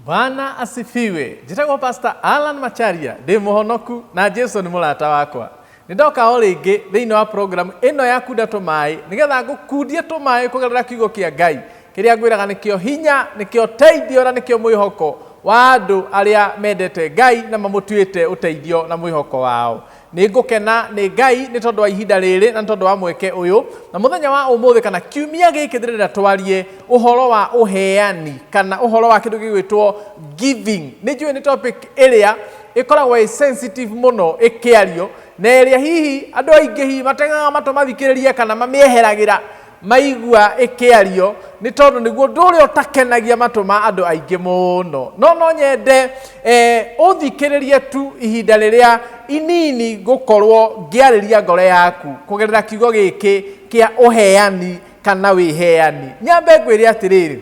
Bwana asifiwe. Njĩtagwo Pastor Alan Macharia, ndĩ mũhonoku na Jesu nĩ mũrata wakwa. Nĩ ndoka o rĩngĩ thĩinĩ wa program ĩno ya Kunda Tũmaĩ nĩgetha ngũkundie tũmaĩ kũgerera kiugo kĩa Ngai kĩrĩa ngwĩraga nĩkĩo hinya, nĩkĩo teithio na nĩkĩo mwĩhoko wa andũ arĩa mendete Ngai na mamũtuĩte ũteithio na mwĩhoko wao. Nĩ ngũkena nĩ Ngai nĩ tondũ wa ihinda rĩrĩ na nĩ tondũ wa mweke ũyũ. Na mũthenya wa ũmũthĩ kana kiumia gĩkĩ ndĩrenda twarie ũhoro wa ũheani kana ũhoro wa kĩndũ gĩgwĩtwo giving. Nĩ njũĩ nĩ topic ĩrĩa ĩkoragwo ĩ sensitive mũno ĩkĩario na ĩrĩa hihi andũ aingĩ hihi mategaga matũ mathikĩrĩrie kana mamĩeheragĩra maigua ĩkĩario nĩ tondũ nĩguo ũndũ ũrĩa ũtakenagia matũ ma andũ aingĩ mũno. No no nyende eh, ũthikĩrĩrie tu ihinda rĩrĩa inini ngũkorwo ngĩarĩria ngoro yaku kũgerera kiugo gĩkĩ kĩa ũheani kana wĩheani. Nyambe ngwĩre atĩrĩrĩ,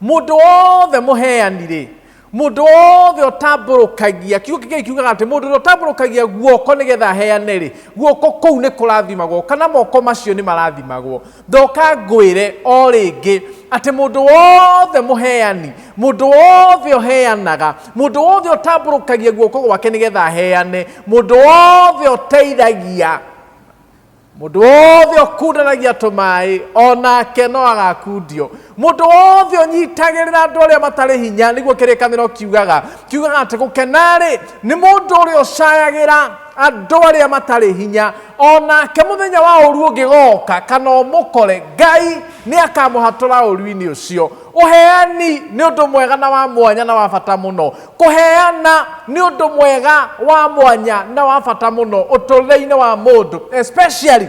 Mũndũ wothe mũheani-rĩ, mũndũ wothe ũtambũrũkagia, kiugo kĩngĩ kiugaga atĩ mũndũ ũrĩa ũtambũrũkagia guoko nĩgetha aheane-rĩ, guoko kũu nĩ kũrathimagwo kana moko macio nĩ marathimagwo. Ndoka ngwĩre o rĩngĩ atĩ mũndũ wothe mũheani, mũndũ wothe ũheanaga, mũndũ wothe ũtambũrũkagia guoko gwake nĩgetha aheane, mũndũ wothe ũteithagia, Mũndũ wothe ũkundanagia tũmaĩ o nake no agakundio. Mũndũ wothe ũnyitagĩrĩra andũ arĩa matarĩ hinya, nĩguo kĩrĩkanĩro kiugaga. Kiugaga atĩ gũkena-rĩ, nĩ mũndũ ũrĩa ũcayagĩra andũ arĩa matarĩ hinya, o nake mũthenya wa ũũru ũngĩgoka kana ũmũkore, Ngai nĩ akamũhatũra ũũru-inĩ ũcio. Ũheani nĩ ũndũ mwega na wa mwanya na wa bata mũno. Kũheana nĩ ũndũ mwega wa mwanya na wa bata mũno ũtũũrĩre-inĩ wa mũndũ, especially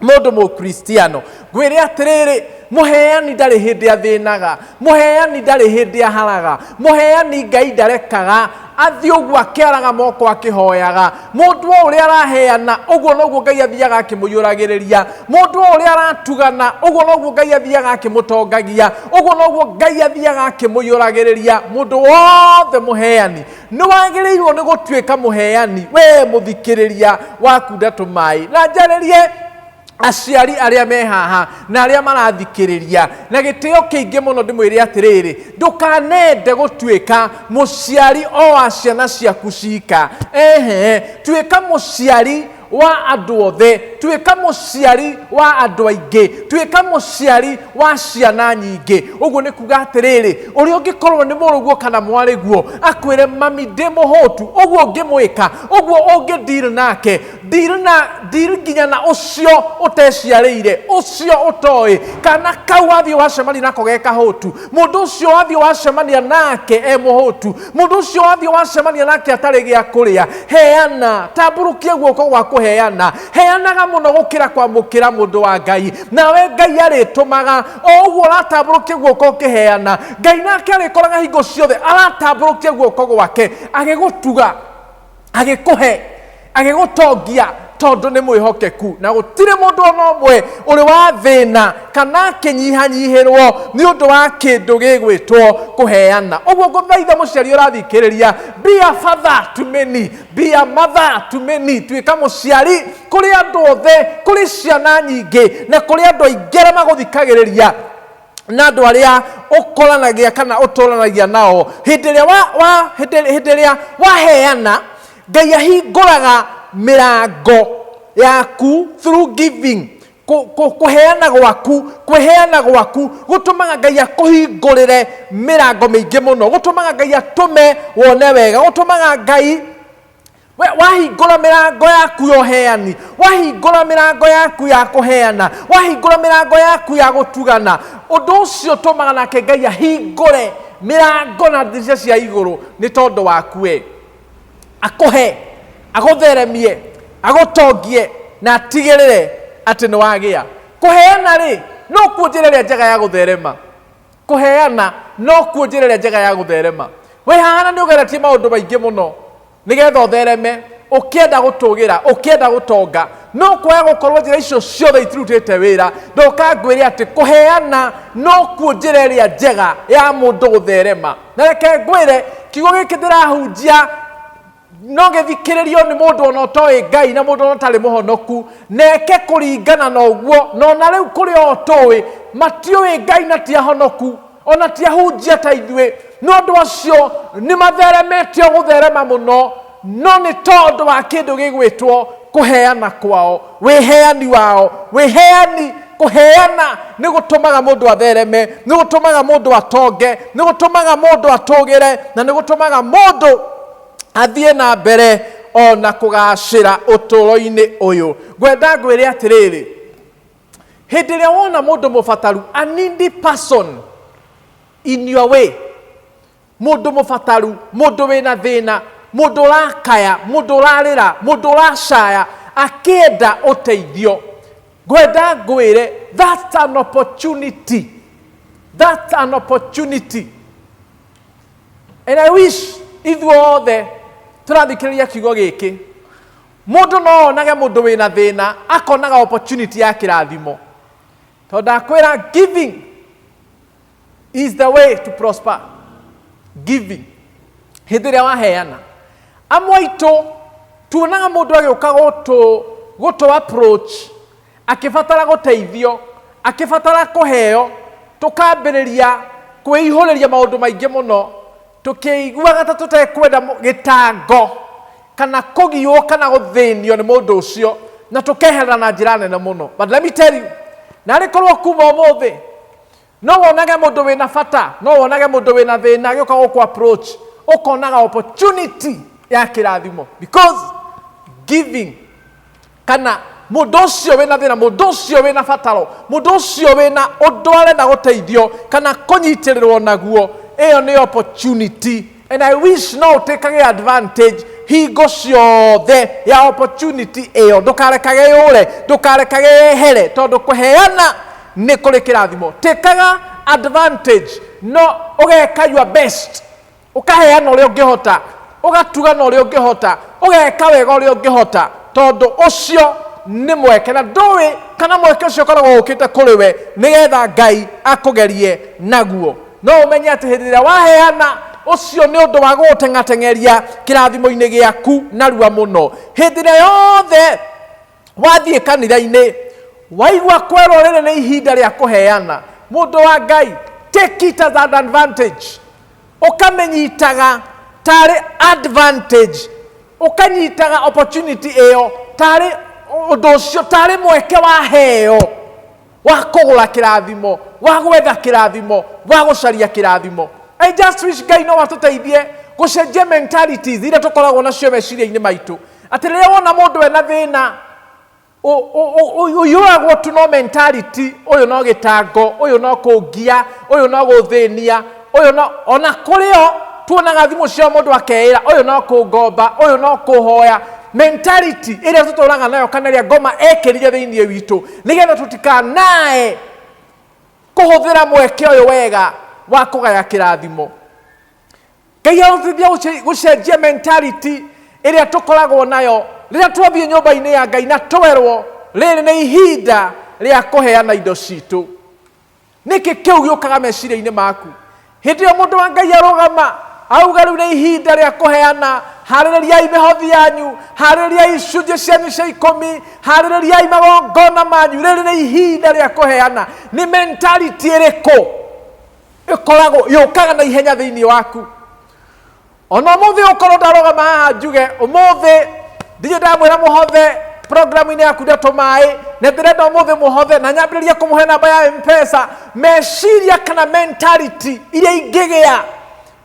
mũndũ mũkristiano. Ngwĩre atĩrĩrĩ, mũheani ndarĩ hĩndĩ athĩnaga, mũheani ndarĩ hĩndĩ aharaga, mũheani Ngai ndarekaga athiĩ ũguo akĩaraga moko akĩhoyaga. Mũndũ o ũrĩa araheana, ũguo noguo Ngai athiaga akĩmũiyũragĩrĩria. Mũndũ o ũrĩa aratugana, ũguo noguo Ngai athiaga akĩmũtongagia. Ũguo noguo Ngai athiaga akĩmũiyũragĩrĩria. Mũndũ wothe mũheani, nĩ wagĩrĩirwo nĩ gũtuĩka mũheani, we mũthikĩrĩria wa Kunda Tũmaĩ. Na njarĩrie aciari arĩa me haha na arĩa marathikĩrĩria na gĩtĩo kĩingĩ mũno ndĩmwĩre atĩrĩrĩ, ndũkanende gũtuĩka mũciari o wa ciana ciaku cika. Ehe, tuĩka mũciari wa andũ othe, tuĩka mũciari wa andũ aingĩ, tuĩka mũciari wa ciana nyingĩ. Ũguo nĩ kuga atĩrĩrĩ, ũrĩa ũngĩkorwo nĩ mũrũguo kana mwarĩguo akwĩre mami ndĩ mũhũtu, ũguo ũngĩmwĩka, ũguo ũngĩ deal nake, deal na deal nginya na ũcio ũteciarĩire, ũcio ũtoĩ, kana kau wathiĩ wacemania nako ge kahũtu, mũndũ ũcio wathiĩ wacemania nake e mũhũtu, mũndũ ũcio wathiĩ wacemania nake atarĩ gĩa kũrĩa, heana, tambũrũkia guoko gwa kũheana, heanaga mũno gũkĩra kwamũkĩra mũndũ wa Ngai, nawe Ngai arĩtũmaga o ũguo ũratambũrũkia guoko ũkĩheana, Ngai nake arĩkoraga hingo ciothe aratambũrũkia guoko gwake agĩgũtuga, agĩkũhe, agĩgũtongia, tondũ nĩ mwĩhokeku, na gũtirĩ mũndũ ona ũmwe ũrĩ wa thĩna kana akĩnyihanyihĩrwo nĩ ũndũ wa kĩndũ gĩgwĩtwo kũheana. Ũguo ngũthaitha mũciari ũrathikĩrĩria, be a father to many, be a mother to many, tuĩka mũciari kũrĩ andũ othe, kũrĩ ciana nyingĩ na kũrĩ andũ aingĩ arĩa magũthikagĩrĩria na andũ arĩa ũkoranagia kana ũtũranagia nao. Hĩndĩ ĩrĩa wa, wa, hĩndĩ, hĩndĩ ĩrĩa waheana, Ngai ahingũraga mĩrango yaku through giving. Kũheana gwaku, kwĩheana gwaku gũtũmaga Ngai akũhingũrĩre mĩrango mĩingĩ mũno, gũtũmaga Ngai atũme wone wega, gũtũmaga Ngai we wahingũra mĩrango yaku ya ũheani, wahingũra mĩrango yaku ya kũheana, wahingũra mĩrango yaku ya gũtugana, ũndũ ũcio ũtũmaga nake Ngai ahingũre mĩrango na ndirica cia igũrũ nĩ tondũ waku we, akũhe, agũtheremie, agũtongie na atigĩrĩre atĩ nĩ wagĩa. Kũheana rĩ, no kuo njĩra ĩrĩa njega ya gũtherema. Kũheana no kuo njĩra ĩrĩa njega ya gũtherema. Wĩ haha na nĩ ũgeretie maũndũ maingĩ mũno nĩgetha ũthereme, ũkĩenda gũtũgĩra, ũkĩenda gũtonga, no kwaga gũkorwo njĩra icio ciothe itirutĩte wĩra, ndoka ngwĩre atĩ kũheana no kuo njĩra ĩrĩa njega ya mũndũ gũtherema. Na reke ngwĩre, kiugo gĩkĩ ndĩrahunjia no gĩthikĩrĩrio nĩ mũndũ ona ũtoĩ Ngai na mũndũ ona ũtarĩ mũhonoku, na eke kũringana na ũguo, na ona rĩu kũrĩ o tũĩ matiũĩ Ngai na ti ahonoku. Ona ti ahunjia ta ithuĩ, no andũ acio nĩ matheremete o gũtherema mũno, no nĩ tondũ wa kĩndũ gĩgwĩtwo kũheana kwao, wĩheani wao. Wĩheani, kũheana nĩ gũtũmaga mũndũ athereme, nĩ gũtũmaga mũndũ atonge, nĩ gũtũmaga mũndũ atũgĩre, na nĩ gũtũmaga mũndũ athiĩ na mbere ona kũgacĩra ũtũũro-inĩ ũyũ. Ngwenda ngwĩre atĩrĩrĩ, hĩndĩ ĩrĩa wona mũndũ mũbataru, a needy person in your way, mũndũ mũbataru, mũndũ wĩna thĩna, mũndũ ũrakaya, mũndũ ũrarĩra, mũndũ ũracaya akĩenda ũteithio, ngwenda ngwĩre, that's an opportunity, that's an opportunity. And I wish ithuothe tũrathikĩrĩria kiugo gĩkĩ, mũndũ no onage mũndũ wĩna thĩna akonaga opportunity ya kĩrathimo, tondũ ndakwĩra, giving is the way to prosper. Giving, hĩndĩ ĩrĩa waheana, amwe aitũ tuonaga mũndũ agĩũka gũtũ approach akĩbatara gũteithio, akĩbatara kũheo, tũkambĩrĩria kwĩihũrĩria maũndũ maingĩ mũno, tũkĩiguaga ta tũtekwenda gĩtango kana kũgiwo kana gũthĩnio nĩ mũndũ ũcio, na tũkeherera na njĩra nene mũno. But let me tell you, narĩ korwo kuma ũmũthĩ no wonage mũndũ wĩna bata, no wonage mũndũ wĩna thĩna agĩũka gũkũ approach, ũkonaga opportunity ya kĩrathimo, because giving, kana mũndũ ũcio wĩna thĩna, mũndũ ũcio wĩna bataro, mũndũ ũcio wĩna ũndũ arenda gũteithio kana kũnyitĩrĩrwo naguo, ĩyo nĩ opportunity. And I wish no ũtĩkage advantage hingo ciothe ya opportunity ĩyo. Ndũkarekage yũre, ndũkarekage yehere, tondũ kũheana nĩ kũrĩ kĩrathimo. Tĩkaga advantage, no ũgeka your best, ũkaheana ũrĩa ũngĩhota, ũgatugana ũrĩa ũngĩhota, ũgeka wega ũrĩa ũngĩhota, tondũ ũcio nĩ mweke, na ndũĩ kana mweke ũcio ũkoragwo ũkĩte kũrĩ we nĩgetha Ngai akũgerie naguo. No ũmenye atĩ hĩndĩ ĩrĩa waheana, ũcio nĩ ũndũ wa gũgũteng'ateng'eria kĩrathimo-inĩ gĩaku narua mũno. Hĩndĩ ĩrĩa yothe wathiĩ kanitha-inĩ, waigua kwerwo rĩrĩ nĩ ihinda rĩa kũheana, mũndũ wa Ngai, take it as an advantage. Ũkamĩnyitaga tarĩ advantage, ũkanyitaga opportunity ĩyo tarĩ ũndũ ũcio, tarĩ mweke waheo wa kũgũra kĩrathimo, wa gwetha kĩrathimo, wa gũcaria kĩrathimo. I just wish Ngai no atũteithie gũcenjia mentalities iria tũkoragwo nacio meciria-inĩ maitũ, atĩ rĩrĩa wona mũndũ ena thĩna, ũiyũragwo tu no mentality, ũyũ no gĩtango, ũyũ no kũngia, ũyũ no gũthĩnia, ũyũ no ona kũrĩ o tuonaga thimũ cia mũndũ akeĩra, ũyũ no kũngomba, ũyũ no kũhoya. Mentality ĩrĩa tũtũraga nayo kana ĩrĩa ngoma ekĩrire thĩinĩ witũ, nĩgetha tũtikanae kũhũthĩra mweke ũyũ wega wa kũgaya kĩrathimo. Ngai arũteithia gũcenjia mentality ĩrĩa tũkoragwo nayo rĩrĩa twathiĩ nyũmba-inĩ ya Ngai na twerwo rĩrĩ nĩ ihinda rĩa kũheana indo citũ. Nĩkĩ kĩu gĩũkaga meciria-inĩ maku hĩndĩ ĩyo mũndũ wa Ngai arũgama auga rĩu nĩ ihinda rĩa kũheana? Harĩrĩriai mĩhothi yanyu, harĩrĩriai icunjĩ cianyu cia 10, harĩrĩriai magongona manyu, rĩrĩ nĩ ihinda rĩa kũheana. Nĩ mentality ĩrĩkũ ĩkoragwo yũkaga na ihenya thĩinĩ waku? Ona ũmũthĩ ũkorwo ndarũgama haha njuge ũmũthĩ ndirĩ ndamwĩra mũhothe programu-inĩ yaku ndeto maĩ, na ndĩrenda ũmũthĩ mũhothe, na nyambĩrĩrie kũmũhe namba ya M-Pesa, meciria kana mentality iria ingĩgĩa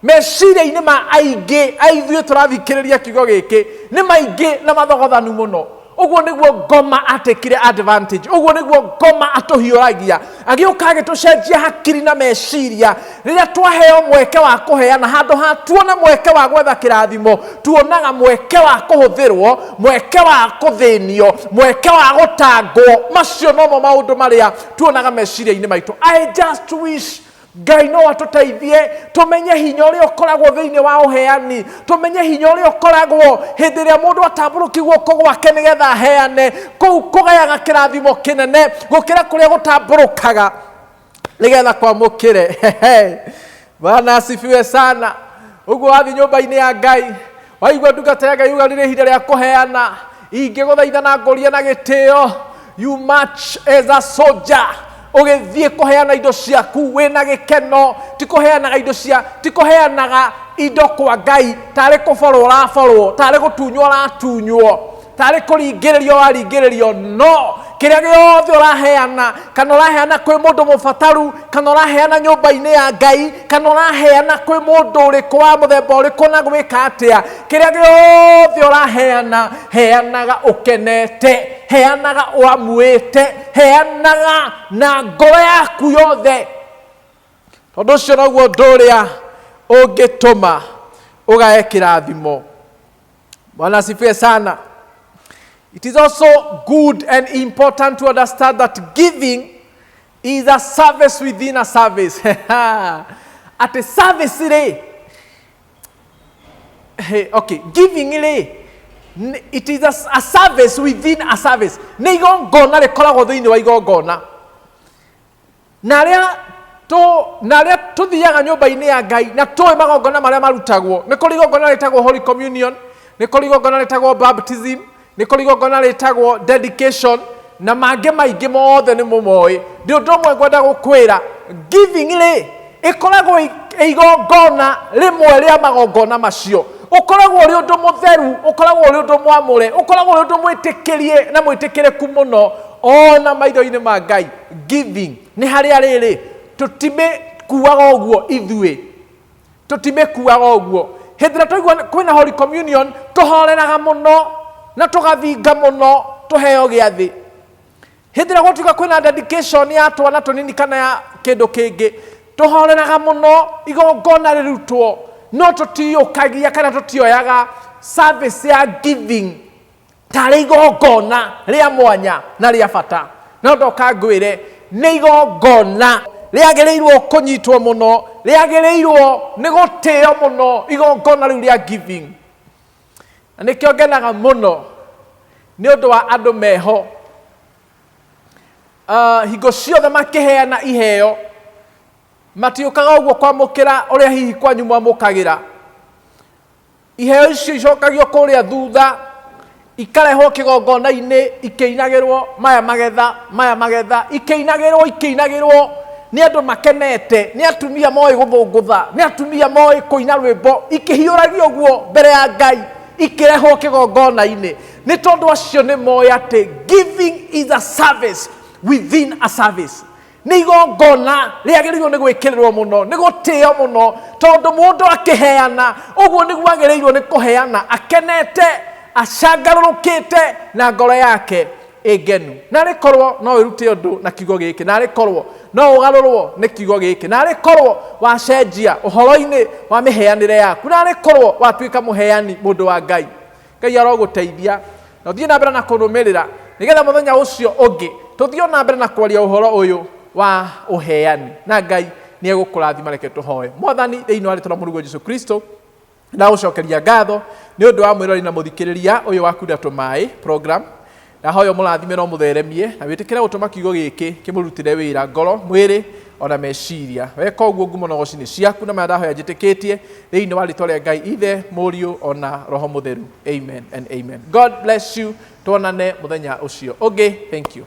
meciria-inĩ ma aingĩ aithuĩ tũrathikĩrĩria kiugo gĩkĩ nĩ maingĩ na mathogothanu mũno. Ũguo nĩguo ngoma atekire advantage, ũguo nĩguo ngoma atũhiũragia, agĩũka agĩtũcenjia hakiri na meciria. Rĩrĩa twaheo mweke wa kũheana, handũ ha tuone mweke wa gwetha kĩrathimo, tuonaga mweke wa kũhũthĩrwo, mweke wa kũthĩnio, mweke wa gũtangwo. Macio nomo maũndũ marĩa tuonaga meciria-inĩ maitũ. I just wish Ngai no atũteithie tũmenye hinya ũrĩa ũkoragwo thĩinĩ wa ũheani, tũmenye hinya ũrĩa ũkoragwo hĩndĩ ĩrĩa mũndũ atambũrũki guoko gwake nĩgetha aheane. Kũu kũgayaga kĩrathimo kĩnene gũkĩra kũrĩa gũtambũrũkaga nĩgetha kwamũkĩre. Bwana asifiwe sana. Ũguo wathiĩ nyũmba-inĩ ya Ngai, waigua ndungata ya Ngai uga rĩrĩ ihinda rĩa kũheana, ingĩgũthaitha na ngũria na gĩtĩo, you march as a soldier. Ũgĩthiĩ kũheana indo ciaku wĩna gĩkeno, ti kũheanaga indo cia, ti kũheanaga indo kwa Ngai tarĩ kũborwo ũraborwo, tarĩ gũtunywo ũratunywo, tarĩ kũringĩrĩrio waringĩrĩrio. No kĩrĩa gĩothe ũraheana, kana ũraheana kwĩ mũndũ mũbataru, kana ũraheana nyũmba-inĩ ya Ngai, kana ũraheana kwĩ mũndũ ũrĩkũ wa mũthemba ũrĩkũ na gwĩka atĩa, kĩrĩa gĩothe ũraheana, heanaga ũkenete, heanaga ũamuĩte, heanaga na ngoro yaku yothe, tondũ ũcio noguo ũndũ ũrĩa ũngĩtũma ũgae kĩrathimo. Bwana asifiwe sana. It is also good and important to understand that giving is a service within a service. Atĩ service rĩ, hey, okay, giving rĩ, it is a service within a service. Nĩ igongona rĩkoragwo thĩinĩ wa igongona. Na arĩa tũ na arĩa tũthiaga nyũmba-inĩ ya Ngai na tũĩ magongona marĩa marutagwo, nĩ kũrĩ igongona rĩtagwo Holy Communion, nĩ kũrĩ igongona rĩtagwo baptism, nĩ kũrĩ igongona rĩtagwo dedication, na mangĩ maingĩ mothe nĩ mũmoĩ. Ndĩ ũndũ ũmwe ngwenda gũkwĩra, giving rĩ ĩkoragwo igongona rĩmwe rĩa magongona macio. Ũkoragwo ũrĩ ũndũ mũtheru, ũkoragwo ũrĩ ũndũ mwamũre, ũkoragwo ũrĩ ũndũ mwĩtĩkĩrie na mwĩtĩkĩrĩku mũno ona maitho-inĩ ma Ngai. Giving nĩ harĩa rĩrĩ tũtimĩkuaga ũguo, ithuĩ tũtimĩkuaga ũguo. Hĩndĩ ĩrĩa twaigua kwĩna Holy Communion, tũhoreraga mũno na tũgathinga mũno tũheo gĩathĩ. Hĩndĩ ĩrĩa gwatuĩka kwĩna dedication ya twana tũnini kana ya kĩndũ kĩngĩ, tũhoreraga mũno igongona rĩrutwo, no tũtiyũkagia kana tũtioyaga service ya giving tarĩ igongona rĩa mwanya na rĩa bata. No ndoka ngwĩre, nĩ igongona rĩagĩrĩirwo kũnyitwo mũno, rĩagĩrĩirwo nĩ gũtĩo mũno, igongona rĩu rĩa giving. Na nĩkĩo ngenaga mũno nĩ ũndũ wa andũ meho hingo ciothe makĩheana iheo, matiũkaga ũguo kwamũkĩra ũrĩa hihi kwanyu mwamũkagĩra. Iheo icio icokagio kũrĩa thutha, ikarehwo kĩgongona-inĩ ikĩinagĩrwo, maya magetha, maya magetha, ikĩinagĩrwo, ikĩinagĩrwo nĩ andũ makenete, nĩ atumia moĩ gũthũngũtha, nĩ atumia moĩ kũina rwĩmbo, ikĩhiũragio ũguo mbere ya Ngai, ikĩrehwo kĩgongona-inĩ, nĩ tondũ acio nĩ moĩ atĩ giving is a service within a service. Nĩ igongona rĩagĩrĩirwo nĩ gwĩkĩrĩrwo mũno, nĩ gũtĩo mũno, tondũ mũndũ akĩheana ũguo nĩguo agĩrĩirwo nĩ kũheana akenete, acangarũrũkĩte na ngoro yake ĩngenu. Na rĩkorwo no wĩrute ũndũ na kiugo gĩkĩ, na rĩkorwo no ũgarũrwo nĩ kiugo gĩkĩ, na rĩkorwo wacenjia ũhoro-inĩ wa mĩheanĩre yaku, na rĩkorwo watuĩka mũheani, mũndũ wa Ngai, Ngai arogũteithia na ũthiĩ na mbere na kũrũmĩrĩra, nĩgetha mũthenya ũcio ũngĩ tũthiĩ na mbere na kwaria ũhoro ũyũ wa ũheani, na Ngai nĩ egũkũrathima. Reke tũhoe. Mwathani, thĩinĩ wa rĩtwa rĩa Mũrũguo Jesu Kristo, ndagũcokeria ngatho nĩ ũndũ wa mwĩrori na mũthikĩrĩria ũyũ wa Kunda Tũmaĩ program. Ndahoya ũmũrathime no mũtheremie na wĩtĩkĩre gũtũma kiugo gĩkĩ kĩmũrutĩre wĩra ngoro, mwĩrĩ ona meciria. Weka ũguo, ngumo na ũgoci nĩ ciaku. Na maya ndahoya njĩtĩkĩtie thĩinĩ wa rĩtwa rĩa Ngai Ithe, Mũriũ ona Roho Mũtheru. Amen and amen. God bless you. Tuonane mũthenya ũcio ũngĩ. Thank you.